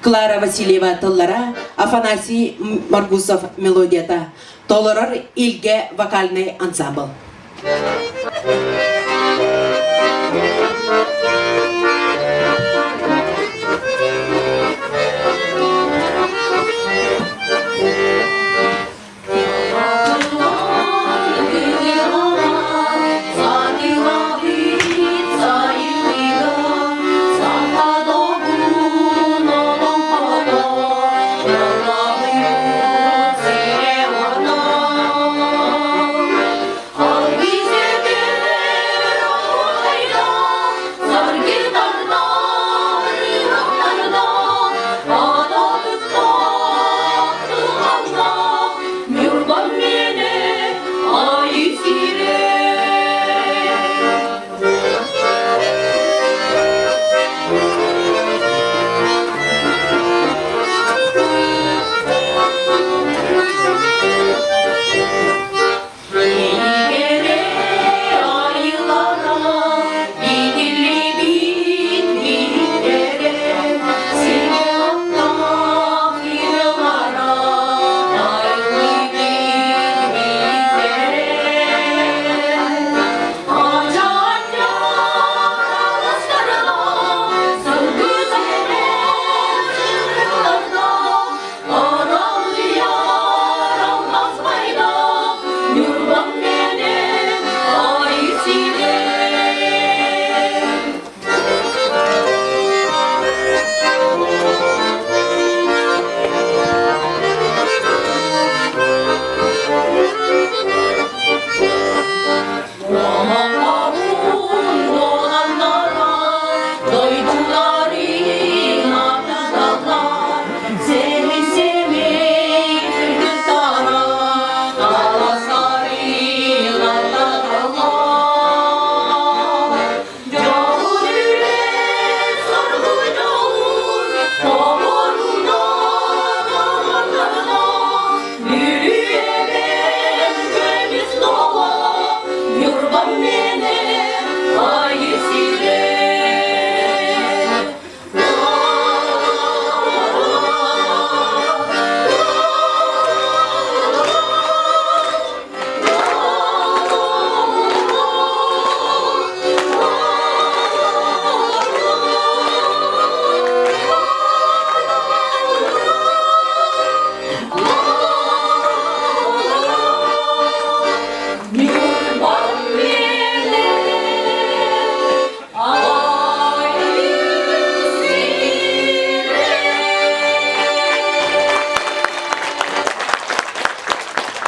Клара Васильева тыллара, Афанасий Маргусов мелодията. Толорор Илгэ вокальный ансамбл.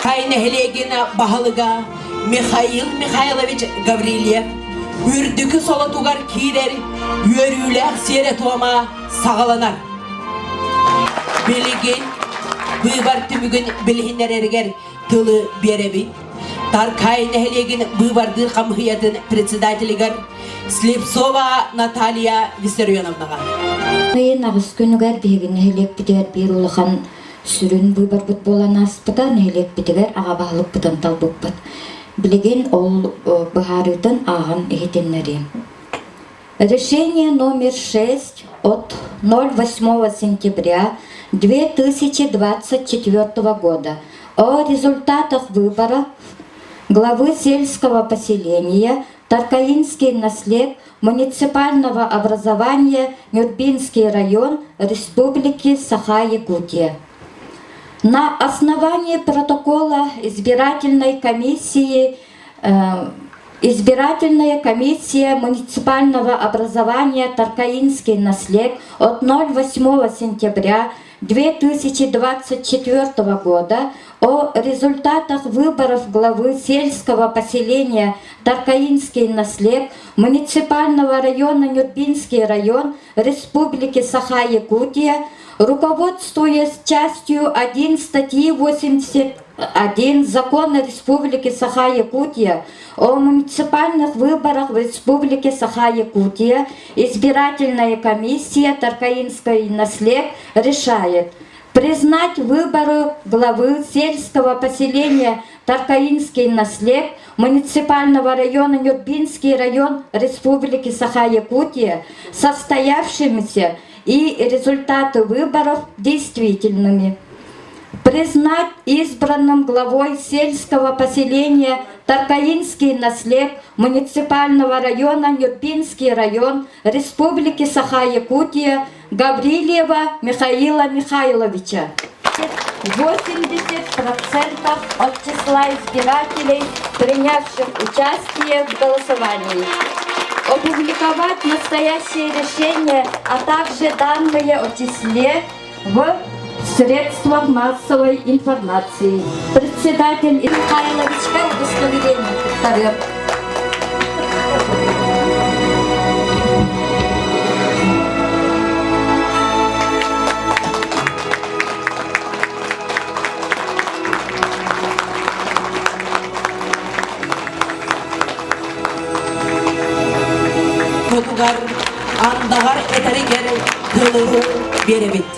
Тай нэһилиэгин баһылыга Михаил Михайлович Гаврильев үрдүкү солотугар киирэр үөрүүлээх сиэрэ-туома саҕаланар. Билигин быыбар түмүгүн билиһиннэрэригэр тылы биэрэбин. Таркай нэһилиэгин быыбардыыр хамыһыйатын председателигэр Слепцова Наталья Виссарионовнаҕа. Ыйын аҕыс күнүгэр биһиги нэһилиэкпитигэр биир улахан сүрүн быыбарбыт буолан ааспыта, нэһилиэкпитигэр аҕа баһылыкпытын талбыппыт. Билигин ол быһаарыытын ааҕан иһитиннэриэм. Решение номер 6 от 08 сентября 2024 года о результатах выборов главы сельского поселения Таркаинский наслед муниципального образования Нюрбинский район Республики Саха-Якутия. На основании протокола избирательной комиссии Избирательная комиссия муниципального образования Таркаинский наслед от 08 сентября 2024 года о результатах выборов главы сельского поселения Таркаинский наслед муниципального района Нюрбинский район Республики Саха-Якутия, руководствуясь частью 1 статьи 81 Закона Республики Саха-Якутия о муниципальных выборах в Республике Саха-Якутия, избирательная комиссия Таркаинской наслед решает признать выборы главы сельского поселения Таркаинский наслед муниципального района Нюрбинский район Республики Саха-Якутия состоявшимися. и результаты выборов действительными. Признать избранным главой сельского поселения Таркаинский наслед муниципального района Нюрбинский район Республики Саха-Якутия Гаврильева Михаила Михайловича. 80% от числа избирателей, принявших участие в голосовании. Опубликовать настоящее решение, а также данные о числе в средствах массовой информации. Председатель Михайловичка удостоверение повторю. Хотугар андаҕар этэригэр тылы биэрэбит.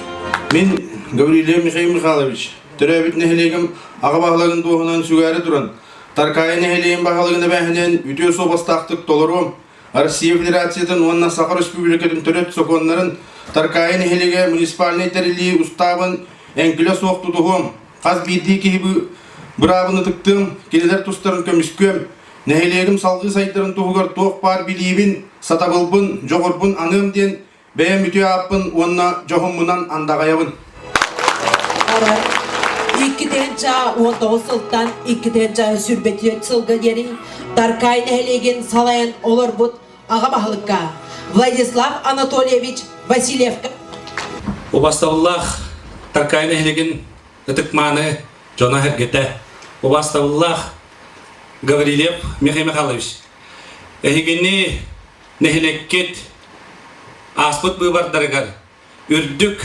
Мин Гаврилия Михаил Михайлович, төрөөбүт нэһилиэгим аҕа баһылыгын туоһунан сүгээри туран, Таркаайы нэһилиэгин баһылыгын эбээһинэн үтүө суобастаахтык толоруом, Россия Федерациятын уонна Саха Республикатын төрүт сокуоннарын Таркаайы нэһилиэгэ муниципальнай тэриллии устаабын эҥкилэ суох тутуһуом, хас биирдии киһи быраабын ытыктыам, кинилэр тустарын көмүскүөм, нэһилиэгим салгыы сайдарын туһугар туох баар билиибин, сатабылбын, дьоҕурбун аныам диэн бэйэм үтүө ааппын уонна дьоһуммунан андаҕайабын. 2019 сылтан 2024 сылга диэри Таркай нэһилиэгин салайан олорбут аҕа баһылыкка Владислав Анатольевич Васильевка Убастабыллаах Таркай нэһилиэгин ытык-мааны дьоно-сэргэтэ, убастабыллаах Гаврильев Михаил Михайлович, эһигини нэһилиэккит ааспыт быыбардарыгар үрдүк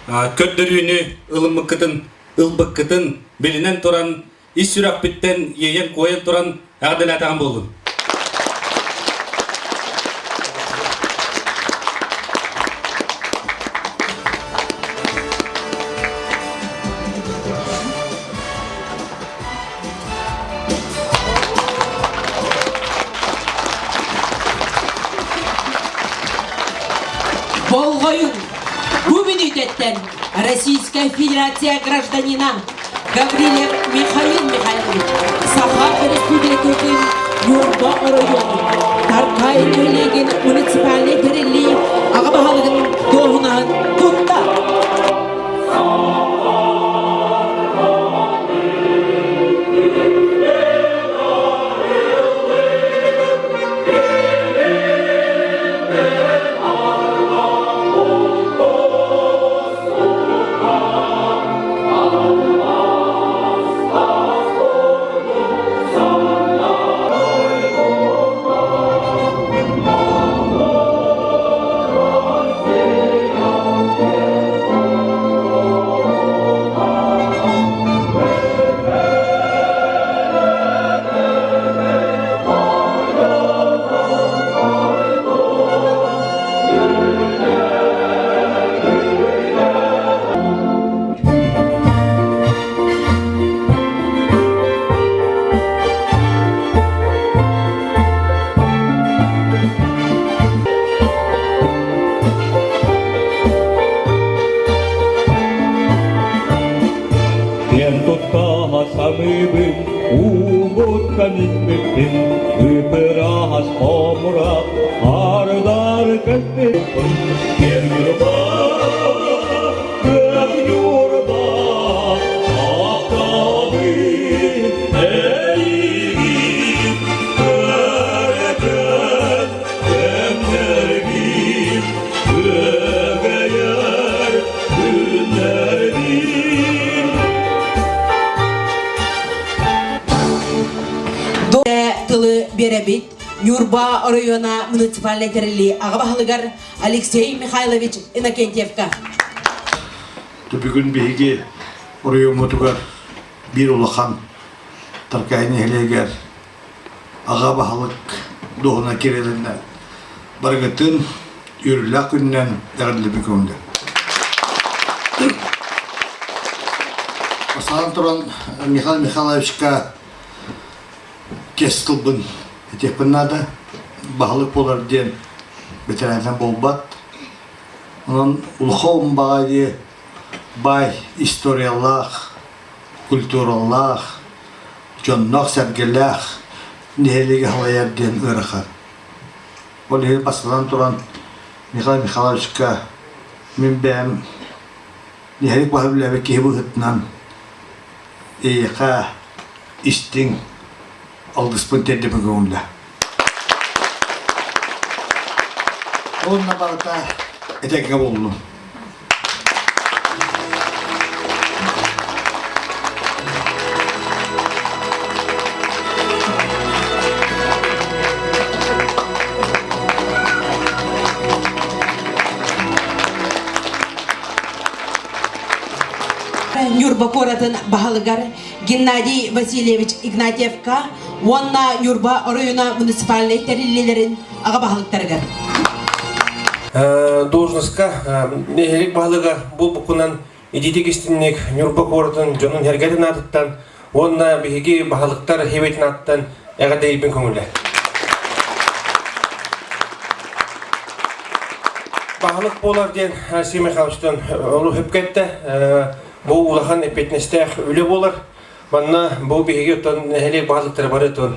көрдөрүүнү ылыммыккытын, ылбыккытын билинэн туран, ис сүрэхпиттэн иэйэн-куойан туран эҕэрдэлээтэҕим буоллун. Болҕойуҥ! Бу мүнүүтэттэн Российская Федерация гражданина Гаврилев Михаил Михайлович Саха Республикатын Ньурба оройуонун Таркай нэһилиэгин муниципальнай тэриллии аҕа баһылыгын дуоһунаһын тутта. Киэн туттаха саныыбын, уубутка испиппин, ыпырахас хомура, ардар көспүппүн. Киэн ньурба, кыах ньурба, ахтабын эйигин, көрөкөт кэмнэрбин, күөгэйэр күннэрбин. Тылы биэрэбит Ньурба оройуона муниципальнай тэриллии аҕа баһылыгар Алексей Михайлович Иннокентьевка. Бүгүн биһиги оройуоммутугар биир улахан Таркаайы нэһилиэгэр аҕа баһылык дуоһуна кирилиннэ барыгытын үөрүүлээх күнүнэн эҕэрдэлиибин көҥүллэр. Бастаан туран Михаил Михайловичка кэс тылбын этиэхпин наада. Баһылык буолар диэн бэтэрээнтэн буолбат. Онон улахан баҕайы баай историялаах, культуралаах, дьонноох-сэргэлээх нэһилиэги салайар диэн ыарахан. Ол иһин бастатан туран Михаил Михайловичка мин бэйэм нэһилиэк баһа үлэлээбит киһи быһыытынан эйиэхэ истиҥ алгыспын тиэрдэбин көҥүллэ. Уонна барыта этэҥҥэ буоллун. Ньурба куоратын баһылыгар Геннадий Васильевич Игнатьевка уонна Ньурба оройуона муниципальнай тэриллиилэрин аҕа баһылыктарыгар. Должностка нэһилик баһылыга буолбуккунан итиитик истинник Ньурба куоратын дьонун эргэтин аатыттан уонна биһиги баһылыктар хебетин ааттан эҕэрдэлиибин көҥүлэ. Баһылык буолар диэн Алексей Михайловичтан олус өпкөттө. Бу улахан эппиэтинэстээх үлэ буолар. Манна бу биһиги оттон нэһилиэк баһылыктара бары оттон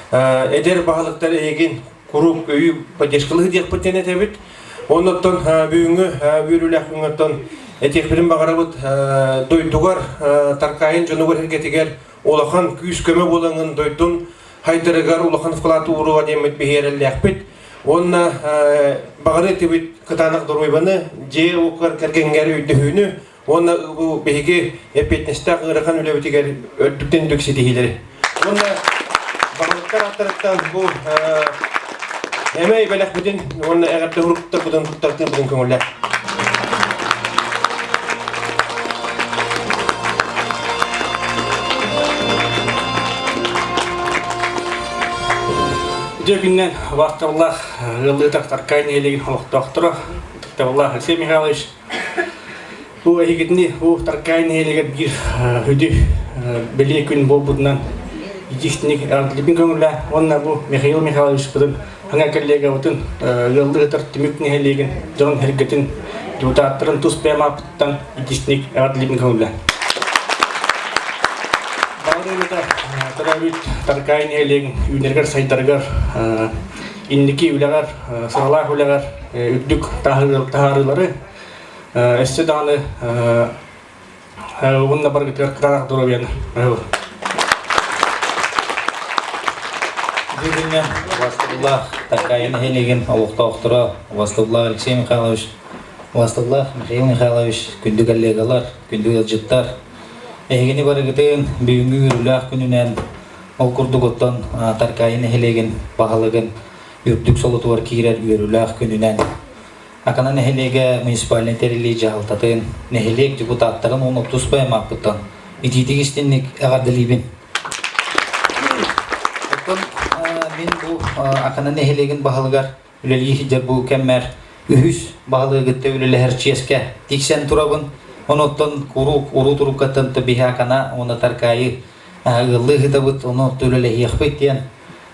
эдэр баһылыктар эйигин куруук өйүү поддержкалыы диэхпит диэн этэбит. Оннуттан бүгүҥҥү үөрүүлээх күҥҥэ этиэхпитин баҕарабыт дойдугар Таркаайын дьонугар эргэтигэр улахан күүс-көмө буолаҥын дойдун хайдарыгар улахан вклад ууруга диэммит биһиэрэллээхпит. Уонна баҕарыы этибит кытаанах доруобуйаны, дьиэ уоккар кэргэҥҥэр өйдөһүүнү уонна бу биһиги эппиэтинэстээх ыарахан үлэбитигэр үрдүктэн үрдүк ситиһиилэри. Уонна баһылыктар ааттарыттан бу эмэй бэлэхпитин уонна эҕэрдэ уруктарбытын туттартыырбытын көҥүллээ. Дьэ күннэн убаастабыллаах ыаллыы Таркай нэһилиэгин олохтоохторо, ытыктабыллаах Алексей Михайлович, Бу эһигитини бу Таркай нэһилиэгэр биир үдү бэлиэ күн буолбутунан итиистиник эҕэрдэлиибин көҥүллээ уонна бу Михаил Михайловичпытын аҥа коллегабытын ыаллыы сытар Түмүк нэһилиэгин дьонун сэргэтин депутаттарын тус бэйэм ааппыттан итиистиник эҕэрдэлиибин көҥүллээ. Баҕарыыта төрөөбүт Таркай нэһилиэгин үүнэригэр-сайдарыгар инники үлэҕэр, сыралаах үлэҕэр үрдүк таһаарыылары Өссө даҕаны уонна баргытыгар кытаанах доруобуйаны. Бүгүҥҥэ убастабыллаах Таркаайы нэһилиэгин олохтоохторо, убастабыллаах Алексей Михайлович, убастабыллаах Михаил Михайлович, күндү коллегалар, күндү ыалдьыттар, эһигини барыгытын бүгүҥҥү үөрүүлээх күнүнэн ол курдук оттон Таркаайы нэһилиэгин баһылыгын үрдүк солотугар киирэр үөрүүлээх күнүнэн Акана нэһилиэгэ муниципальнай тэриллии дьаһалтатын, нэһилиэк депутаттарын уонна туспа аймааппыттан итиитик истинник эҕэрдэлиибин. Оттон мин бу Акана нэһилиэгин баһылыгар үлэлии сылдьар бу кэммэр үһүс баһылыгы кытта үлэлэһэр чиэскэ тиксэн турабын. Онуттан куруук уруу туруккаттан биһи Акана уонна Таркаайы ыаллыы ыһытабыт, ону үлэлэһиэхпит диэн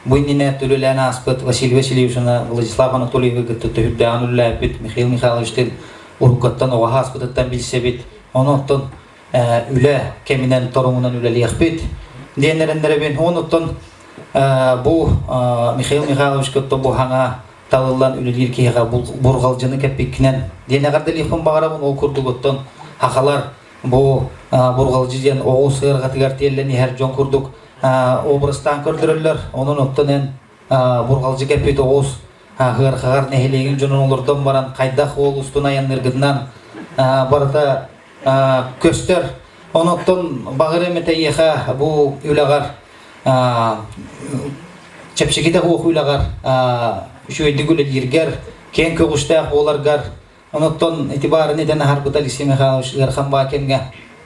Бу иннинэ төлөлөөн ааспыт Василий Васильевична Владислав Анатольевы кытта төһүрдээҕин үлэлээбит Михаил Михайловичтыын уруккуттан оҕо ааспытыттан билсэбит. Онон үлэ кэминэн торумунан үлэлиэхпит диэн эрэннэрэбин. Онуттан бу Михаил Михайлович кытта бу хаҥа талыллан үлэлиир киһиэхэ бурҕалдьыны кэппиккинэн диэн эҕэрдэлиэхпин баҕарабын. Ол курдук оттон хахалар бу бурҕалдьы диэн оҕус ыарҕатыгар тиэллэн иһэр дьон курдук образтаан көрдөрөллөр. Онон оттон эн бурҕалдьы кэппит оҕус ыархаҕар нэһилиэгин дьонун олордон баран хайдах уол устун айанныыргытынан барыта көстөр. Онон баҕар эмэтэ эйиэхэ бу үлэҕэр чэпчэкитэ суох үлэҕэр үчүгэйдик үлэлииргэр, киэҥ көҕүстээх буоларгар Онуттан ити баарын этэн аһарбыта Алексей Михайлович ыарахан баа кэмҥэ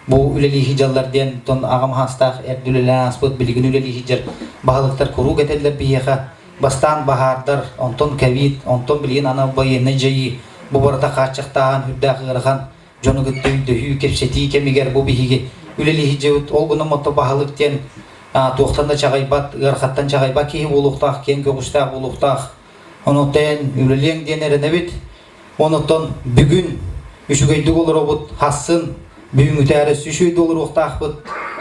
бу үлэлии сылдьаллар диэн тон аҕам хаастаах эрдэ үлэлээн ааспыт билигин үлэлии сылдьар баһылыктар куруук этэллэр биһиэхэ бастаан баһаардар, онтон ковид, онтон билигин анал байыаннай дьайыы бу барыта хааччахтааһын үрдээх ыарахан дьону кытта өйдөһүү, кэпсэтии кэмигэр бу биһиги үлэлии сылдьабыт. Ол гынан мотто баһылык диэн туохтан да чаҕыйбат, ыарахаттан чаҕыйбат киһи буолуохтаах, киэҥ көҕүстээх буолуохтаах. Ону тээн үлэлиэҥ диэн эрэнэбит. Онотон бүгүн үчүгэйдик олоробут, хассын бүгүҥҥүтээр өссө үчүгэйдик олоруохтаахпыт.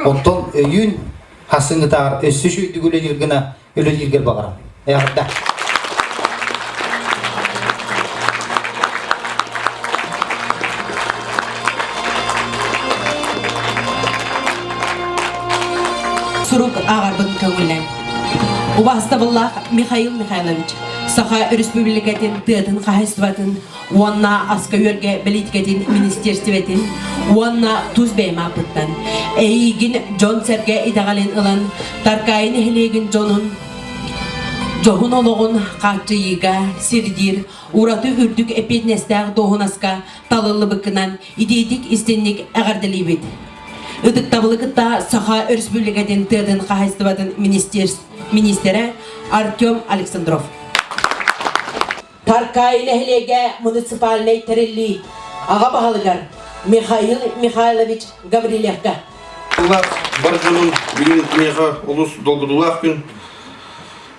Оттон өйүүн хассыҥҥытааҕар өссө үчүгэйдик үлэлиир гына үлэлииргэр баҕарам. Эҕэрдэ! Сурук ааҕарбын көҥүллээн. Убаастабыллаах Михаил Михайлович, Саха Өрөспүүбүлүкэтин тыатын хаһайыстыбатын уонна аска-үөргэ бэлиитикэтин министиэристибэтин уонна тус бэйэм ааппыттан эйиигин дьон-сэргэ итэҕэлин ылан Таркаайы нэһилиэгин дьонун дьоһун олоҕун хааччыйыыга сирдиир ураты үрдүк эппиэтинэстээх дуоһунаска талыллыбыккынан итиитик истинник эҕэрдэлиибит. Ытыктабылы кытта Саха Өрөспүүбүлүкэтин тыатын хаһайыстыбатын министрэ Артем Александров. Таркаайы нэһилиэгэ муниципальнай тэриллии аҕа баһылыгар Михаил Михайлович Гаврильевка. Бар дьонум бүгүн миэхэ олус долгутуулаах күн.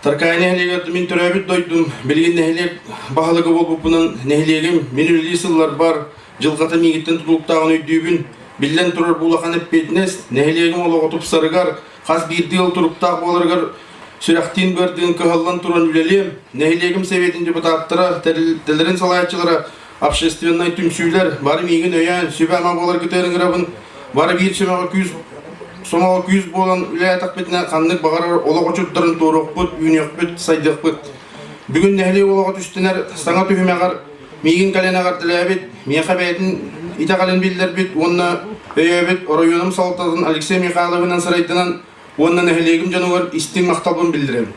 Таркаайы нэһилиэгэр мин төрөөбүт дойдум, билигин нэһилиэк баһылыга буолбуппунан нэһилиэгим мин үлэлии сылларбар дьылҕата миигиттэн тутулуктааҕын өйдүүбүн. Биллэн турар бу улахан эппиэтинэс нэһилиэгим олоҕо тупсарыгар, хас биирдии ыал туруктаах буоларыгар сүрэхтиин-быардыын кыһаллан туран үлэлиэм. Нэһилиэгим сэбиэтин депутаттара, тэрилтэлэрин салайааччылара, общественнай түмсүүлэр бары миигин өйөөн, сүбэ-ама буоларгытыгар ыҥырабын. Бары биир сүмэҕэ күүс сомоҕо күүс буолан үлэлээтэхпитинэ ханнык баҕарар олох очурдарын туоруохпут, үүнүөхпүт, сайдыахпыт. Бүгүн нэһилиэк олоҕо түстэнэр саҥа түһүмэҕэр миигин кэлэн эҕэрдэлээбит, миэхэ бэйэтин итэҕэлин биллэрбит уонна өйөөбүт оройуонум салалтатын Алексей Михайловынан сырайданан уонна нэһилиэгим дьонугар истиҥ махталбын биллэрэбин.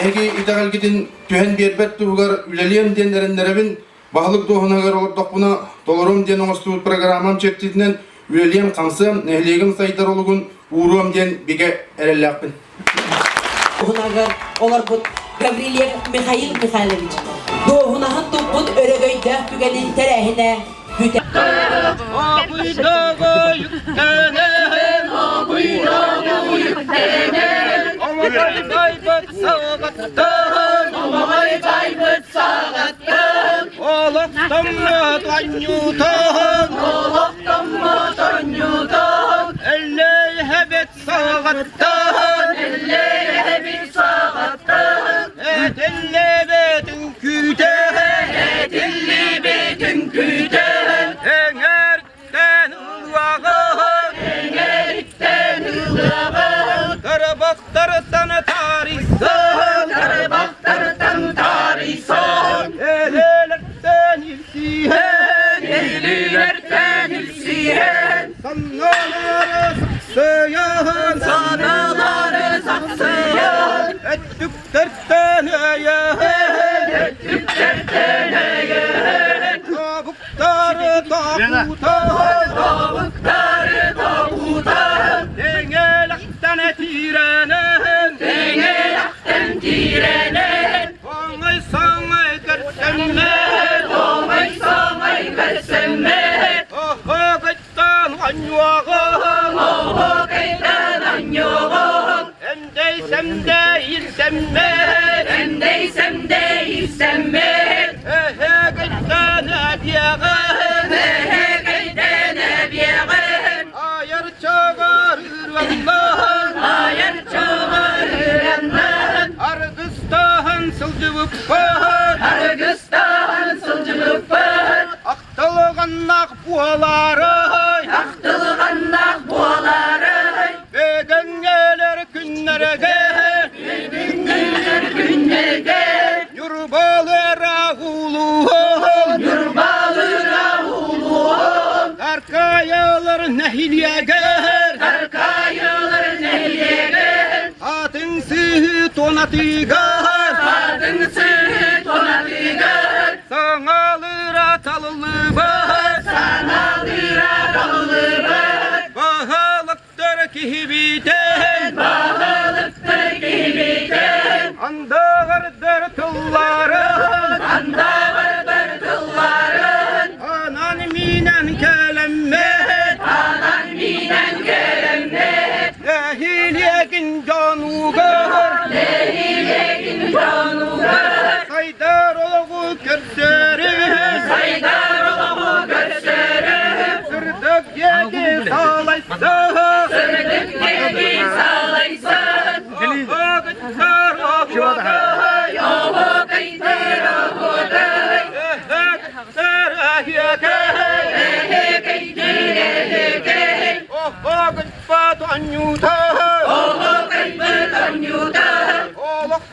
Эһиги итэҕэлгитин түһэн биэрбэт туһугар үлэлиэм диэн эрэннэрэбин, баһылык дуоһунаһыгар олордохпуна толоруом диэн оҥостубут программам чэрчитинэн үлэлиэм-хамсыам, нэһилиэгим сайдар олугун ууруом диэн бигэ эрэллээхпин. Уһунагар олорбут Гаврильев Михаил Михайлович дуоһунаһын туппут өрөгөйдөөх түгэнин тэрээһинэ бүтэ. Олохтоммот анньуутаһын, олохтоммот анньуутаһын, эллээһэбит саҕаттаһын, эллээһэбит саҕаттаһын, этиллибит үҥкүүтэһин, этиллибит үҥкүүтэһин, эҥэртэн ыллаҕаһын, эҥэриттэн ыллаҕаһын, Тарбахтартан таарыйсан, тарбахтартан таарыйсан, элэлэртэн илсиһэн, элилэртэн илсиһэн, санаалары сахсыйан, санаалары сахсыйан, өттүктэртэн өйөһөн, өттүктэртэн өйөһөн, тобуктары тобутан, тобуктары тобутан, Тэҥэлэхтэн тиирэнэн, тэҥэлэхтэн тиирэнэн, оҥой саҥай көрсөммөт, оҥой саҥай көрсөммөт, оһоҕоттон онньуоҕун, оһоҕоттон онньуоҕун, эмдэй-сэмдэй илсэммэт, эмдэй-сэмдэй илсэммэт, эһэгэттэн эбиэҕин, эһэгэттэн эбиэҕин, Айар чаҕар ырыаннаһан, айар чаҕар ырыаннаһан, аргыстаһан сылдьыбыппыт, аргыстаһан сылдьыбыппыт, ахтылҕаннаах буолаарай, ахтылҕаннаах буолаарай, бэгэҥҥэлэр күннэргэ, бэгэҥҥэлэр күннэргэ, Ньурбалыра улууһун, Ньурбалыра улууһун, Таркаайылар нэһилиэгэр, Таркаайылар нэһилиэгэр, Атын сыһыы тонатыгар, Атын сыһыы тонатыгар, Саҥалыыра талыллыбат, Саҥалыыра талыллыбат, Баһылыктар киһибитин, Баһылыктар киһибитин, Андаҕардар тылларын, Андаҕардар тылларын, Анан минэн кэлэммит, Анан минэн кэлэммит, Нэһилиэгин дьонугар, Нэһилиэгин дьонугар.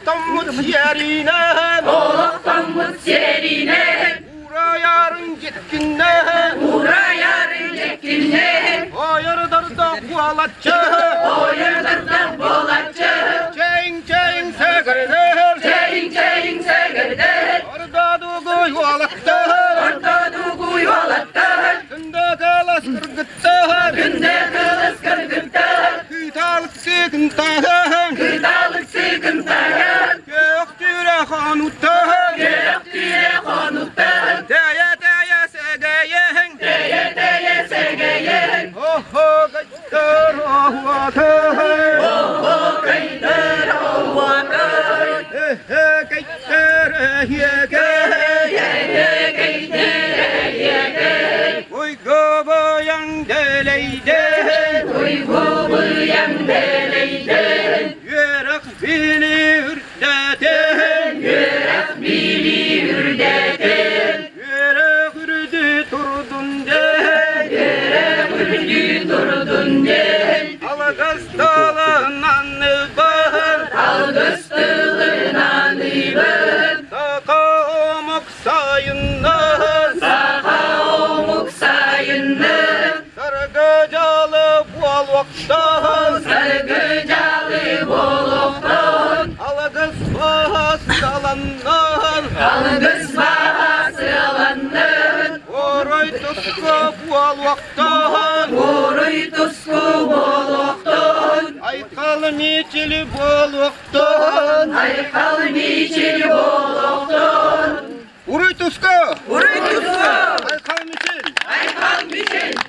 Олохтоммут сиэринэн Олохтоммут сиэринэн Уурайарын дьиккиннээн Уурайарын дьиккиннээн Ойордордох буолаччы Ойордордох буолаччы Чэйиҥ-чэйиҥ сэгэрдэр Чэйиҥ-чэйиҥ сэгэрдэр Ордодугуй уолаттар Ордодугуй уолаттар Күндэ кылас кыргыттар Күндэ кылас кыргыттар Кыыталык сыыкынтаһан Кыыталык сыыкынтаһан Күөх түүрэ хонуттаһан Күөх түүрэ хонуттаһан Тэйэ тэйэ сэгэйэһин Тэйэ тэйэ сэгэйэһин Оһо кайтар оһуотай Оһо кайтар оһуотай Эхэ кайтар эһиэкэй Эхэ кайтар эһиэкэй Уйгубуйаҥ дэлэйдэй Уйгубуйаҥ дэлэйдэй Үөрэх билии үрдэтин Үөрэх билии үрдэтин Үөрэх үрдүү турдун диэн Үөрэх үрдүү турдун диэн Алгыс тылын аныыбын Алгыс тылын аныыбын Саха омук сайыннын Саха омук сайыннын Саргы дьалы буолуохтаһын Саргы дьалы буолуохтун Алгыс баһа сыаланнын Алгыс баһа сыаланнын Орой туску буолуохтаһын Уруй туску буолуохтун Айхал мичил буолуохтун Айхал мичил буолуохтун Уруй туску! Уруй туску! Айхал мичил! Айхал мичил!